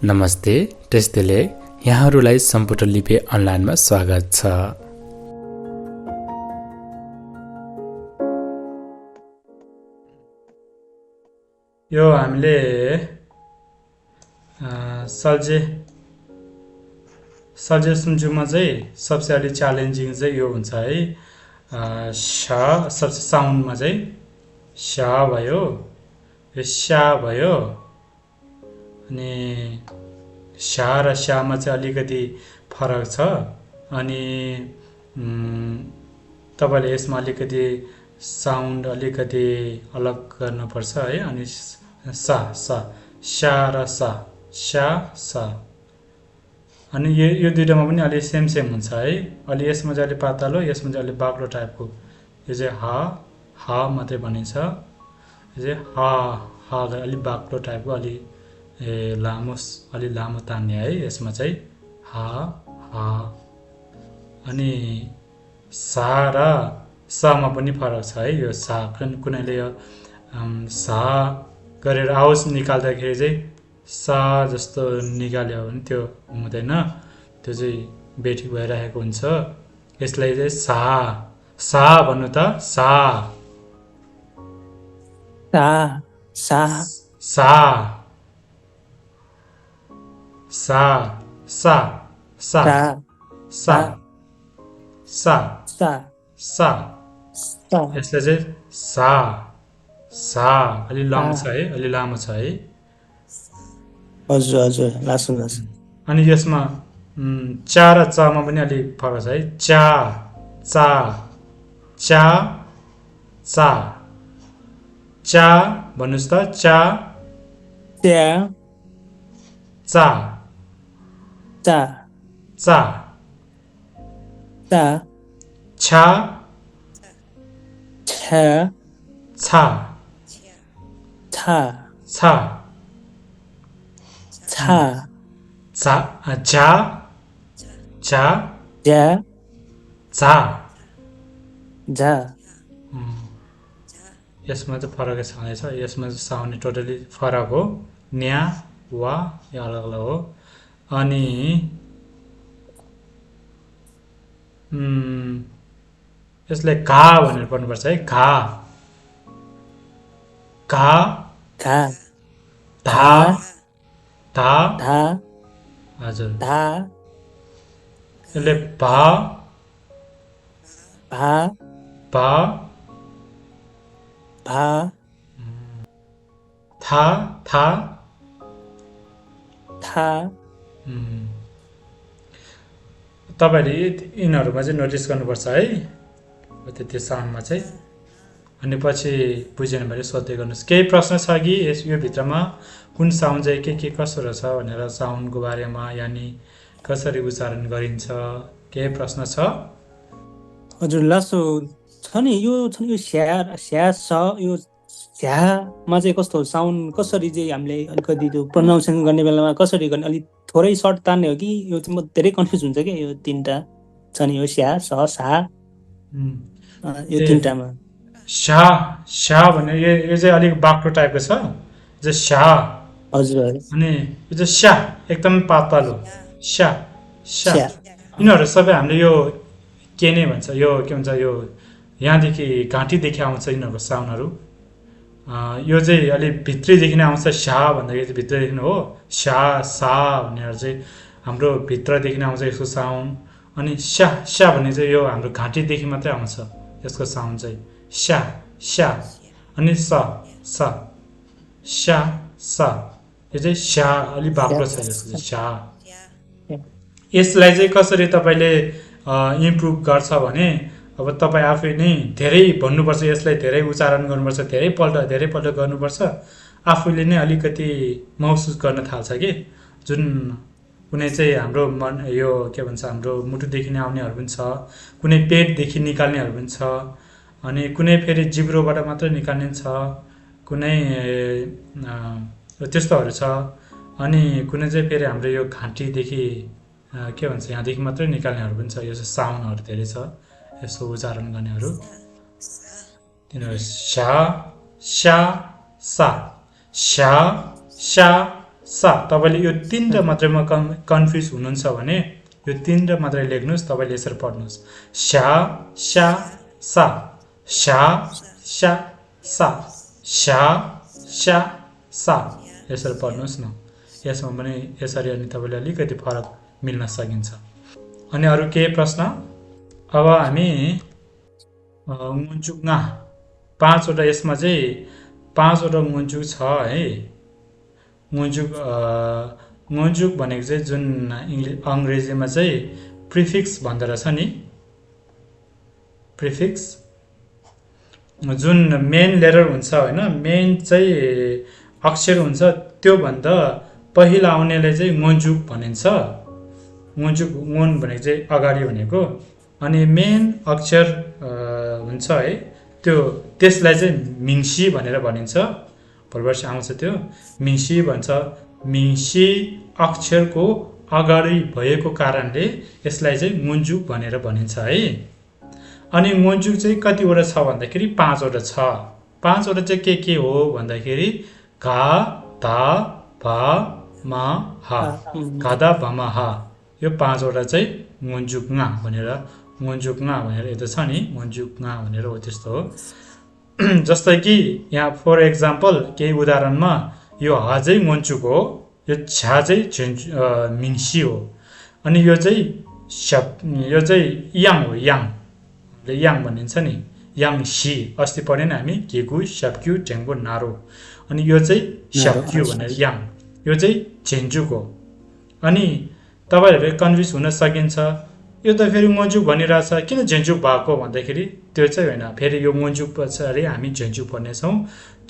नमस्ते, टेस्टले यहाँहरूलाई सम्पुट लिपि अनलाइनमा स्वागत छ। यो हामीले सल्जे सुन्जुमा चाहिँ सबसे अलि च्यालेन्जिङ चाहिँ यो हुन्छ है। सबसे साउन्डमा चाहिँ स भयो, यो स्या भयो, अनि स्या र स्यामा चाहिँ अलिकति फरक छ। अनि तपाईँले यसमा अलिकति साउन्ड अलिकति अलग गर्नुपर्छ है। अनि सा सा स्या र सा स्या सा, अनि यो दुईटामा पनि अलि सेम हुन्छ है। अलि यसमा चाहिँ अलि पातलो, यसमा चाहिँ अलि बाक्लो टाइपको। यो चाहिँ हा मात्रै भनिन्छ। यो चाहिँ हा अलि बाक्लो टाइपको, अलि अलि लामो तान्ने है। यसमा चाहिँ हा। अनि सा र सामा पनि फरक छ है। यो सा कुनैले यो सा गरेर आवाज निकाल्दाखेरि चाहिँ सा जस्तो निकाल्यो भने त्यो हुँदैन, त्यो चाहिँ बेठिक भइरहेको हुन्छ। यसलाई चाहिँ सा भन्नु त। सा सा सा सा सा सा सा सा सा यसलाई चाहिँ सा अलि लामो छ है, अलि लामो छ है। हजुर लासु। अनि यसमा चा र चामा पनि अलिक फरक छ है। चा चा चा चा चा भन्नुहोस् त। चा चा चा चा चा छा छ छा छ छा छ चा झा झा ज्या झा। झा यसमा चाहिँ फरकै छँदैछ। यसमा चाहिँ साउन्ड टोटली फरक हो। न्या वा यो अलग अलग हो। अनि यसलाई घा भनेर पढ्नुपर्छ है। घा घा घा धा धा धा हजुर। धा यसले भा भा भा भा था था था। तपाईँहरूले यिनीहरूमा चाहिँ नोटिस गर्नुपर्छ है, त्यो साउन्डमा चाहिँ। अनि पछि बुझेन भने सोध्दै गर्नुहोस्। केही प्रश्न छ कि यो भित्रमा कुन साउन्ड चाहिँ के कसो रहेछ भनेर, साउन्डको बारेमा, यानि कसरी उच्चारण गरिन्छ, केही प्रश्न छ? हजुर लासो छ नि। यो स्या स, यो झ्यामा चाहिँ कस्तो साउन्ड, कसरी चाहिँ हामीले अलिकति त्यो प्रोनाउन्सिएसन गर्ने बेलामा कसरी गर्ने, अलिक थोरै सर्ट तान्ने हो कि यो चाहिँ म धेरै कन्फ्युज हुन्छ क्या। यो तिनवटा छ नि, यो स्या स सा, यो तिनवटामा स्या भने यो चाहिँ अलिक बाक्लो टाइपको छ, जो स्या। हजुर। अनि यो चाहिँ स्या एकदम पातलो स्या स्या। यिनीहरू सबै हामीले यो के नै भन्छ, यो के भन्छ, यो यहाँदेखि घाँटीदेखि आउँछ यिनीहरूको साउन्डहरू। यो चाहिँ अलिक भित्रैदेखि नै आउँछ। स्या भन्दाखेरि चाहिँ भित्रैदेखि हो। स्या सा भनेर चाहिँ हाम्रो भित्रदेखि नै आउँछ यसको साउन्ड। अनि स्या भन्ने चाहिँ यो हाम्रो घाँटीदेखि मात्रै आउँछ यसको साउन्ड चाहिँ। स्या अनि स्या यो चाहिँ स्या अलिक बाक्लो छ यसको चाहिँ स्या। यसलाई चाहिँ कसरी तपाईँले इम्प्रुभ गर्छ भने, अब तपाईँ आफै नै धेरै भन्नुपर्छ, यसलाई धेरै उच्चारण गर्नुपर्छ, धेरैपल्ट गर्नुपर्छ। आफूले नै अलिकति महसुस गर्न थाल्छ कि जुन कुनै चाहिँ हाम्रो मन, यो के भन्छ, हाम्रो मुटुदेखि नै आउनेहरू पनि छ, कुनै पेटदेखि निकाल्नेहरू पनि छ, अनि कुनै फेरि जिब्रोबाट मात्रै निकाल्ने छ, कुनै त्यस्तोहरू छ। अनि कुनै चाहिँ फेरि हाम्रो यो घाँटीदेखि के भन्छ, यहाँदेखि मात्रै निकाल्नेहरू पनि छ। यो चाहिँ साउन्डहरू धेरै छ यसो उच्चारण गर्नेहरू। तिनीहरू स्या स्या सा स्या स्या सा तपाईँले यो तीनटा मात्रमा कन्फ्युज हुनुहुन्छ भने यो तीनटा मात्रै लेख्नुस् तपाईँले यसरी पढ्नुस् स्या स्या सा स्या स्या सा स्या स्या सा यसरी पढ्नुस् न यसमा पनि यसरी अनि तपाईँले अलिकति फरक मिल्न सकिन्छ अनि अरु के प्रश्न अब हामी मुन्चुकना पाँचवटा यसमा चाहिँ पाँचवटा मुन्चुक छ है मुन्चुक भनेको चाहिँ जुन अंग्रेजीमा चाहिँ प्रिफिक्स भन्दो रहेछ नि प्रिफिक्स जुन मेन लेटर हुन्छ हैन मेन चाहिँ अक्षर हुन्छ त्यो भन्दा पहिला आउनेले चाहिँ मुन्चुक भनिन्छ मुन्चुक मुन भनेको चाहिँ अगाडि भनेको अनि मेन अक्षर हुन्छ है त्यो त्यसलाई चाहिँ मिङ्सी भनेर भनिन्छ भोलिपर्सि आउँछ त्यो मिङ्सी भन्छ मिङ्सी अक्षरको अगाडि भएको कारणले यसलाई चाहिँ मुन्चुक भनेर भनिन्छ है अनि मुन्चुक चाहिँ कतिवटा छ भन्दाखेरि पाँचवटा छ पाँचवटा चाहिँ के हो भन्दाखेरि घा धा भा मा हा घादा भमा हा यो पाँचवटा चाहिँ मुन्चुकङा भनेर यता छ नि मुन्चुकङा भनेर हो त्यस्तो हो जस्तै कि यहाँ फर एक्जाम्पल केही उदाहरणमा यो ह चाहिँ मुन्चुक हो यो छ्या चाहिँ मिङ्सी हो अनि यो चाहिँ याङ हो याङ भनिन्छ नि याङ सी अस्ति पढ्यौं नि हामी केगु स्याप्क्यु टेङ्गो नारो अनि यो चाहिँ स्याप्क्यु भनेर याङ यो चाहिँ झेन्जुक हो अनि तपाईहरुले कन्फ्युज हुन सकिन्छ यो त फेरि मुन्चुक भनिरहेछ किन झेन्जुक भएको भन्दाखेरि त्यो चाहिँ हैन फेरि यो मुन्चुक पछाडी हामी झेन्जुक भन्ने छौं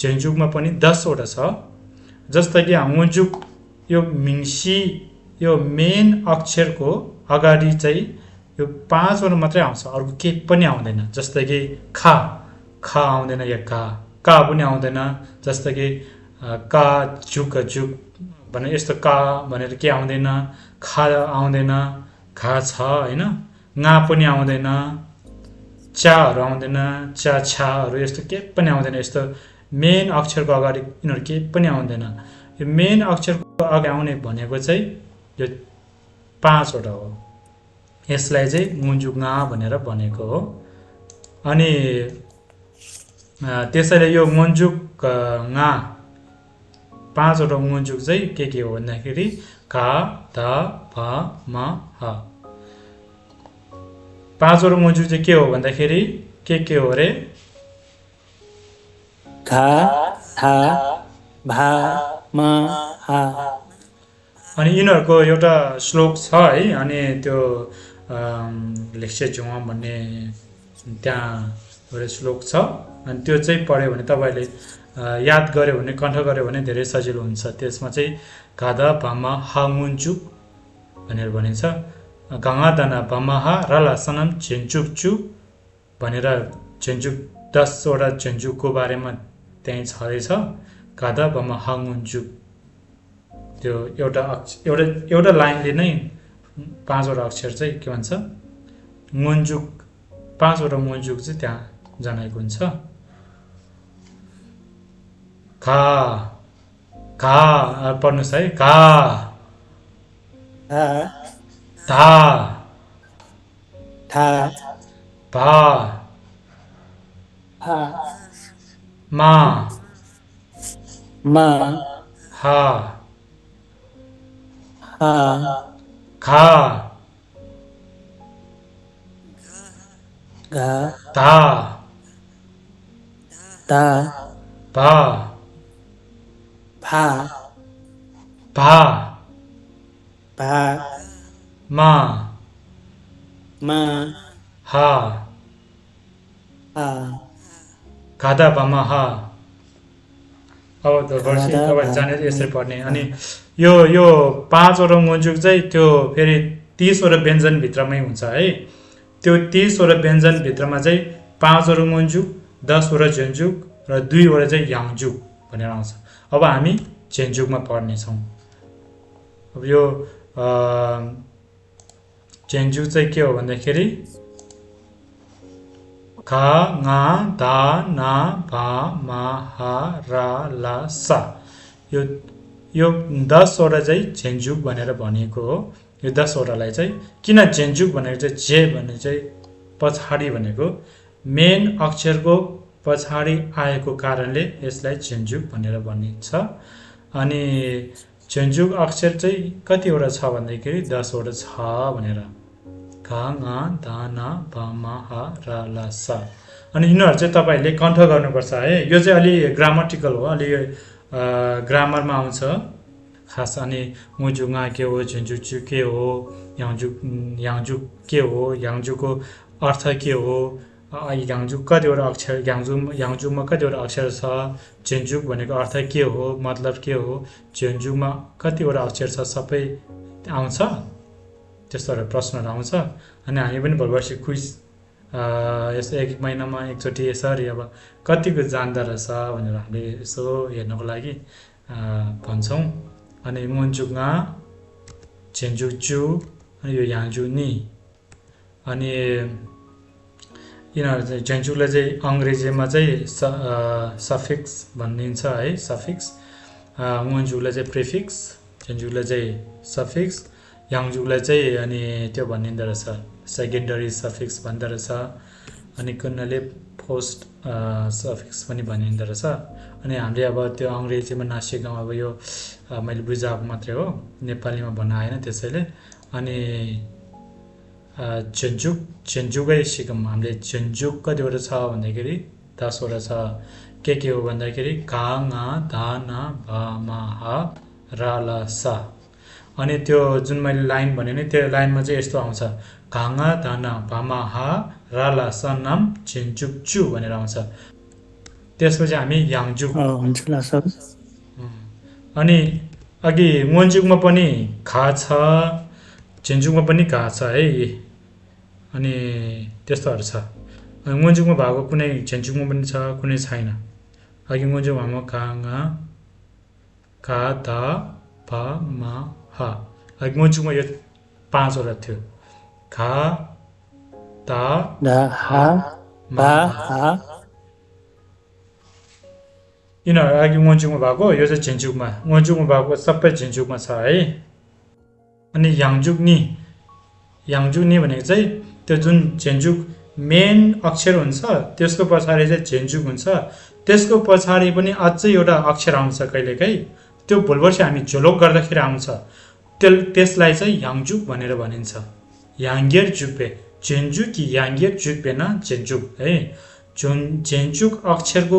झेन्जुकमा पनि 10 वटा छ जस्तै कि मुन्चुक यो मिङ्सी यो मेन अक्षरको अगाडि चाहिँ यो 5 वटा मात्रै आउँछ अर्को के पनि आउँदैन जस्तै कि खा आउँदैन या का पनि आउँदैन जस्तै कि का जुक भने यस्तो का भनेर के आउँदैन खा आउँदैन खा छ हैन nga पनि आउँदैन चाहरु आउँदैन चा छाहरु यस्तो के पनि आउँदैन यस्तो मेन अक्षरको अगाडि यिनीहरु के पनि आउँदैन यो मेन अक्षरको अगाडि आउने भनेको चाहिँ यो 5 वटा हो यसलाई चाहिँ मुन्चुकङा भनेर भनेको हो अनि त्यसैले यो मुन्चुकङा 5 वटा मुन्चुक चाहिँ के हो भन्दाखेरि का धा भा मा हा 5 वटा मुन्चुक चाहिँ के हो भन्दाखेरि के हो रे घा धा भा मा हा अनि यिनीहरुको एउटा श्लोक छ है अनि त्यो लेक्से जुवा भन्ने त्यहाँ एउटा श्लोक छ अनि त्यो चाहिँ पढ्यो भने तपाईले याद गर्यो भने कण्ठ गर्यो भने धेरै सजिलो हुन्छ त्यसमा चाहिँ गादा भामा हा मुन्चुक भनेर भनिन्छ गंगा दाना भामा हा रला सनम झेन्चुक भनेर झेन्चुक 10 वटा झेन्चुकको बारेमा त्यही छदै छ गादा भामा हा मुन्चुक त्यो एउटा लाइनले नै 5 वटा अक्षर चाहिँ के भन्छ मुन्चुक 5 वटा मुन्चुक चाहिँ त्यहाँ जनाएको हुन्छ का पढ्नुस् है का धा भा मा हा खा धा भा मा हा गादा भामा हा अब त वर्षी तपाईले जाने यसरी पढ्ने अनि यो 5 वटा मुन्चुक चाहिँ त्यो फेरि 30 वटा व्यञ्जन भित्रमै हुन्छ है त्यो 30 वटा व्यञ्जन भित्रमा चाहिँ 5 वटा मुन्चुक 10 वटा झेन्चुक र 2 वटा चाहिँ याङजुक भनेर आउँछ अब हामी झेन्चुकमा पढ्ने छौं अब यो झेन्चुक चाहिँ के हो भन्दाखेरि खा nga धा ना भा मा हा रा ला सा यो यो 10 वटा चाहिँ झेन्जुक भनेर भनिएको हो। यो 10 वटालाई चाहिँ किन झेन्जुक भनेको चाहिँ जे भन्ने चाहिँ पछाडि भनेको मेन अक्षरको पछाडि आएको कारणले यसलाई झेन्जुक भनेर भनिन्छ। अनि झेन्जुक अक्षर चाहिँ कतिवटा छ भन्दाखेरि 10 वटा छ भनेर घ ङ ध न भ म ह र ल स। अनि यिनीहरू चाहिँ तपाईँहरूले कण्ठ गर्नुपर्छ है। यो चाहिँ अलि ग्रामटिकल हो, अलि ग्रामरमा आउँछ खास। अनि मुजुङा के हो, झुन्झुचु के हो, याङजु के हो, याङजुको अर्थ के हो, याङजु कतिवटा अक्षर, याङजुमा कतिवटा अक्षर छ, झेन्जुक भनेको अर्थ के हो, मतलब के हो, झेन्जुमा कतिवटा अक्षर छ, सबै आउँछ। त्यस्तोहरू प्रश्नहरू आउँछ। अनि हामी पनि भोलिपर्सि क्विज यस्तो 1 महिनामा एकचोटि यसरी अब कतिको जान्दा रहेछ भनेर हामीले यसो हेर्नको लागि भन्छौँ। अनि मुन्जुङा, झेन्जुचु, अनि यो याङजु नि। अनि यिनीहरू चाहिँ झेन्जुकलाई चाहिँ अङ्ग्रेजीमा चाहिँ सफिक्स भनिन्छ है, सफिक्स। मुन्जुकलाई चाहिँ प्रिफिक्स, झेन्जुकलाई चाहिँ सफिक्स, याङजुकलाई चाहिँ अनि त्यो भनिँदो रहेछ सेकेन्डरी सफिक्स भन्दो रहेछ। अनि कुनले पोस्ट सफिक्स पनि भनिँदो रहेछ। अनि हामीले अब त्यो अङ्ग्रेजीमा नसिकौँ, अब यो मैले बुझाएको मात्रै हो, नेपालीमा भन्न आएन त्यसैले। अनि झेन्जुकै सिकौँ हामीले। झेन्जुक कतिवटा छ भन्दाखेरि 10 वटा छ। के हो भन्दाखेरि घ ङ ध न भ म ह र ल स। अनि त्यो जुन मैले लाइन भने नि त्यो लाइनमा चाहिँ यस्तो आउँछ घ ङ ध न भ म ह र ल स नाम झेन्जुक चु भनेर आउँछ। त्यसपछि हामी याङजुक। हुन्छ ल सर। अनि अघि मुन्जुकमा पनि खा छ, झेन्जुकमा पनि घा छ है। अनि त्यस्तोहरू छ। अनि मुन्जुकमा भएको कुनै झेन्जुकमा पनि छ, कुनै छैन। अघि मुन्जुकमा भएको घ ङ ग ध भ म ह। अघि मुन्जुकमा यो 5 वटा थियो, घ ध ध ह भ ह। यिनीहरू अघि मुन्जुकमा भएको, यो चाहिँ झेन्जुकमा। मुन्जुकमा भएको सबै झेन्जुकमा छ है। अनि याङजुक नि भनेको चाहिँ त्यो जुन झेन्जुक मेन अक्षर हुन्छ त्यसको पछाडि चाहिँ झेन्जुक हुन्छ। त्यसको पछाडि पनि अझै एउटा अक्षर आउँछ कहिलेकाहीँ, त्यो भोलिपर्सि हामी झोलोक गर्दाखेरि आउँछ। त्यसलाई चाहिँ याङजुक भनेर भनिन्छ। याङ्गेर जुक्बे, झेन्जुक याङ्गेर जुक्बे न झेन्जुक है। झेन्जुक अक्षरको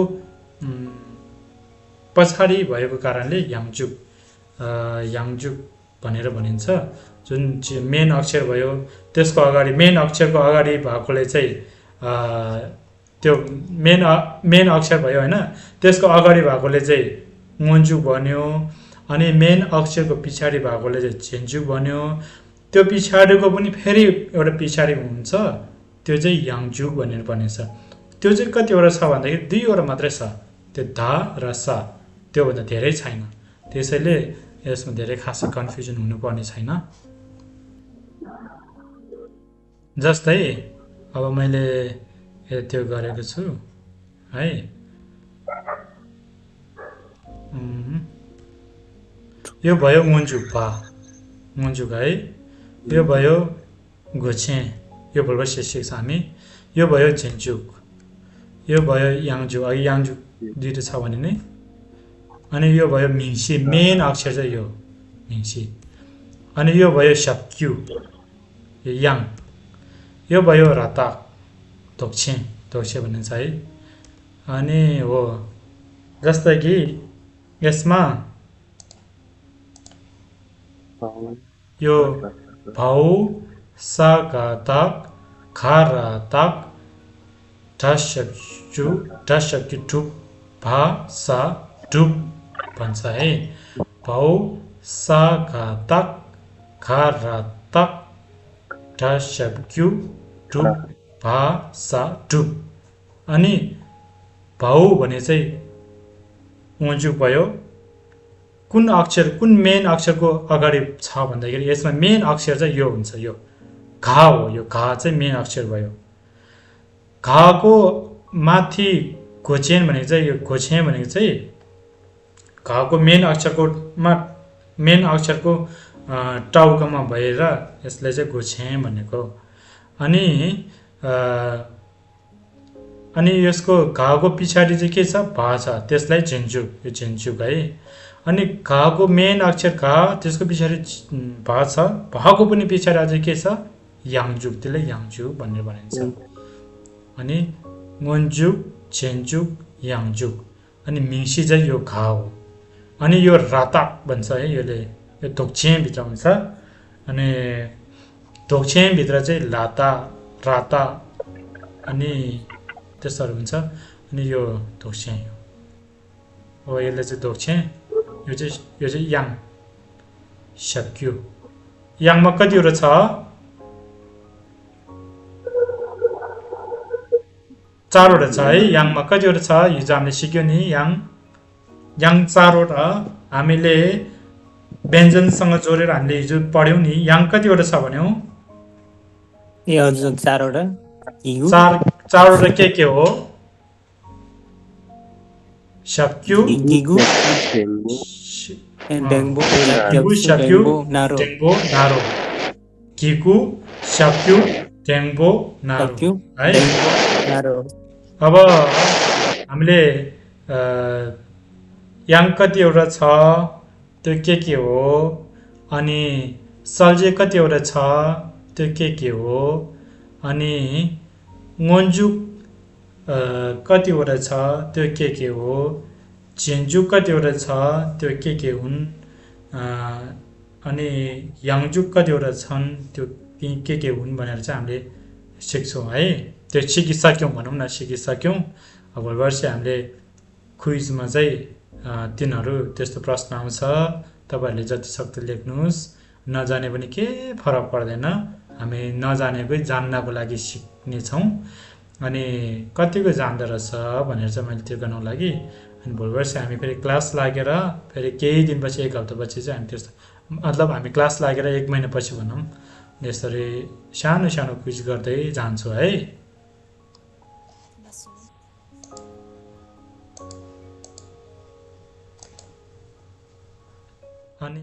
पछाडि भएको कारणले याङजुक भनेर भनिन्छ। जुन मेन अक्षर भयो त्यसको अगाडि, मेन अक्षरको अगाडि भएकोले चाहिँ त्यो मेन अक्षर भयो होइन, त्यसको अगाडि भएकोले चाहिँ मुन्जुक भन्यो। अनि मेन अक्षरको पछाडि भएकोले चाहिँ झेन्जुक भन्यो। त्यो पछाडिको पनि फेरि एउटा पछाडि हुन्छ, त्यो चाहिँ याङजुक भनेर भनिन्छ। त्यो चाहिँ कतिवटा छ भन्दाखेरि 2 वटा मात्रै छ, त्यो ध र स, त्योभन्दा धेरै छैन। त्यसैले यसमा धेरै खासै कन्फ्युजन हुनुपर्ने छैन। जस्तै अब मैले त्यो गरेको छु है। यो भयो मुन्जुक है। यो भयो घोछे, यो भोलिपर्सि सिक्छ हामी। यो भयो झेन्जुक, यो भयो याङजुक। अघि याङजुक 2 छ भने नि। अनि यो भयो मिङ्सी, मेन अक्षर चाहिँ यो मिङ्सी। अनि यो भयो सक्यु, यो याङ। यो भयो रता, धोक्छे भनिन्छ है। अनि हो जस्तै कि यसमा यो भाउ सा गा तक खा रा तक ढसक्यु टुप भा सा डुप भन्छ है। भाउ सा गा तक खा रा तक ढसक्यु टुप भा सा डुप। अनि भाउ भने चाहिँ मुन्जुक भयो। कुन मेन अक्षरको अगाडि छ भन्दाखेरि यसमा मेन अक्षर चाहिँ यो हुन्छ, यो घा हो। यो घा चाहिँ मेन अक्षर भयो। घाको माथि घोछेन भनेको चाहिँ यो घोछे भनेको चाहिँ घको मेन अक्षरको टाउकोमा भएर यसलाई चाहिँ गोछे भनेको। अनि अनि यसको घको पछाडि चाहिँ के छ भा छ, त्यसलाई झेन्चुक, यो झेन्चुक है। अनि घको मेन अक्षर घ, त्यसको पछाडि भा छ, भाको पनि पछाडि अझै के छ याङजुक, त्यसलाई याङजुक भनेर भनिन्छ। अनि ङोन्जुक, झेन्चुक, याङजुक। अनि मिङ्सी चाहिँ यो घ हो। अनि यो राता भन्छ है, यो धोक्छेभित्र हुन्छ। अनि धोक्छेभित्र चाहिँ लाता, राता अनि त्यस्तोहरू हुन्छ। अनि यो धोक्छे हो, यसले चाहिँ धोक्छे, यो चाहिँ याङ सक्यो। याङमा कतिवटा छ? 4 वटा छ है। याङमा कतिवटा छ हिजो हामीले सिक्यो नि, याङ 4 वटा हामीले व्यञ्जनसँग जोडेर हामीले हिजो पढ्यौँ नि। याङ कतिवटा छ भन्यौ? ए हजुर 4 वटा। हिगु 4 वटा के हो? सक्यो, हिगु डेङ्बो सक्यो, नारो टेङ्बो, नारो। किकु, सक्यो, टेङ्बो, नारो है। नारो। अब हामीले याङ कतिवटा छ त्यो के हो, अनि सल्जे कतिवटा छ त्यो के हो, अनि ङोन्जुक कतिवटा छ त्यो के हो, झेन्जुक कतिवटा छ त्यो के हुन्, अनि याङजुक कतिवटा छन् त्यो के हुन् भनेर चाहिँ हामीले सिक्छौँ है। त्यो सिकिसक्यौँ भनौँ न, सिकिसक्यौँ। अब भोलिपर्सि हामीले क्विजमा चाहिँ तिनीहरू त्यस्तो प्रश्न आउँछ, तपाईँहरूले जति सक्दो लेख्नुहोस्। नजाने पनि केही फरक पर्दैन, हामी नजानेकै जान्नको लागि सिक्नेछौँ। अनि कतिको जान्दो रहेछ भनेर चाहिँ मैले त्यो गर्नको लागि। अनि भोलिपर्सि हामी फेरि क्लास लागेर फेरि केही दिनपछि, 1 हप्तापछि चाहिँ हामी त्यस्तो, मतलब हामी क्लास लागेर 1 महिनापछि भनौँ, यसरी सानो सानो क्विज गर्दै जान्छौँ है। अनि